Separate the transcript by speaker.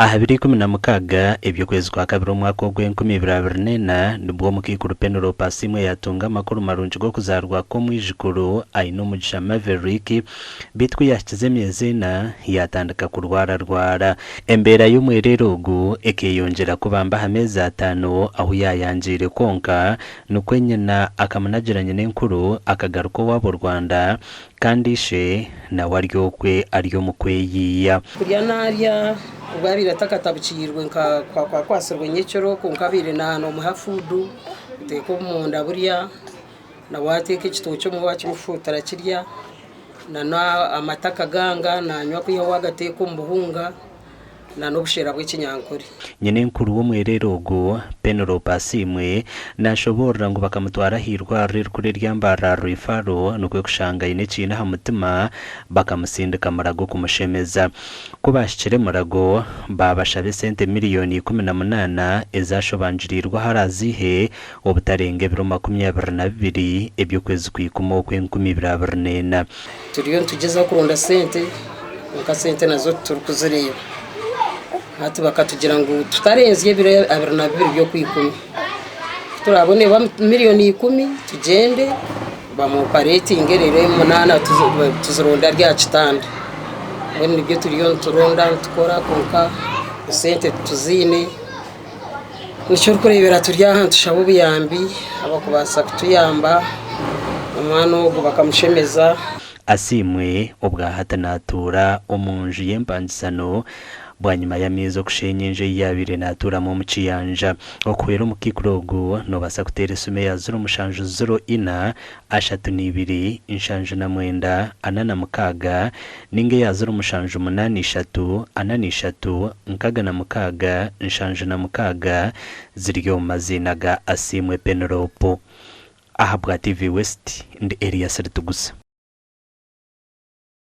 Speaker 1: Aha biro 16 eby'okwezi kwa kabiri omwaka ogw'enkumi ibiri abiri n'ena nibwo omukaikuru Penelope Asiimwe yaatunga amakuru marungi g'okuzaarwa kw'omwijukuru Ainomugisha Maverick beitu ku yaahikize emyezi ena yaatandika kurwararwara. Embeera y'omwereere ogu ekeeyongyera kuba mbi aha meezi ataano ahu yaayangiire kwonka nikwo nyina akamunagira nyinenkuru akagaruka owaabo Rwanda Kandi ishe nawe ari okwe ari omu kweyiiya.
Speaker 2: Kurya naarya obu abaire atakatabukiirwe nka kwakwatsirwe nyekiro kwonka abaire nomuha fuudu oteeka obumunda burya na wateeka ekitookye omu wakimufuutira akirya na amata akaganga nanywa kwiha wagateeka omu buhunga. na n'obushera bw'ekinyankore.
Speaker 1: Nyinenkuru w'omwereere ogu, Penelope Asiimwe, nashoboorora ngu bakamutwara ah'eirwariro erikuru erya Mbarara Referral nikwo kushanga aine ekiina aha mutima bakamusindika Murago kumushemeza. Ku baahikire Murago, baabashaba esente miriyoni 18 ezashobangiriirwe ahu araaziihe obutarenga ebiro 22 eby'okwezi kwa ikumi okw'enkumi ibiri abiri n'ena.
Speaker 2: Turiyo nitugyezaho kuronda sente kwonka sente nazo titurikuzireeba. Hati bakatugira ngu tutarenzya ebiro 22 by'okwikumi. Ku turaabone miriyoni ikumi tugyende bamuoparetinge reero omunaana tuzironde ari aha kitanda. Mbwenu nibyo turiyo nituronda nitukora kwonka esente tituziine. Nikyo orikureebera turi aha nitushaba obuyambi abarikubaasa kutuyamba omwana ogu bakamushemeza.
Speaker 1: Asiimwe obwa hati naatuura omu nju y'empangisano bwanyima y'amaizi okusheenya enju ei yaabaire naatuuramu omu kiyanja. Okuhwera omukaikuru ogu noobaasa kuteera esimu eya ziro mushanju ziro ina, ashatu na ibiri, nshanju na mwenda, ana na mukaaga ninga eya ziro mushanju munaana ishatu, ana na ishatu, nkaga na mukaaga, nshanju na mukaaga ziri omu maziina ga Asiimwe Penelope. Ahabwa TV West, ndi Elias Ritugusa.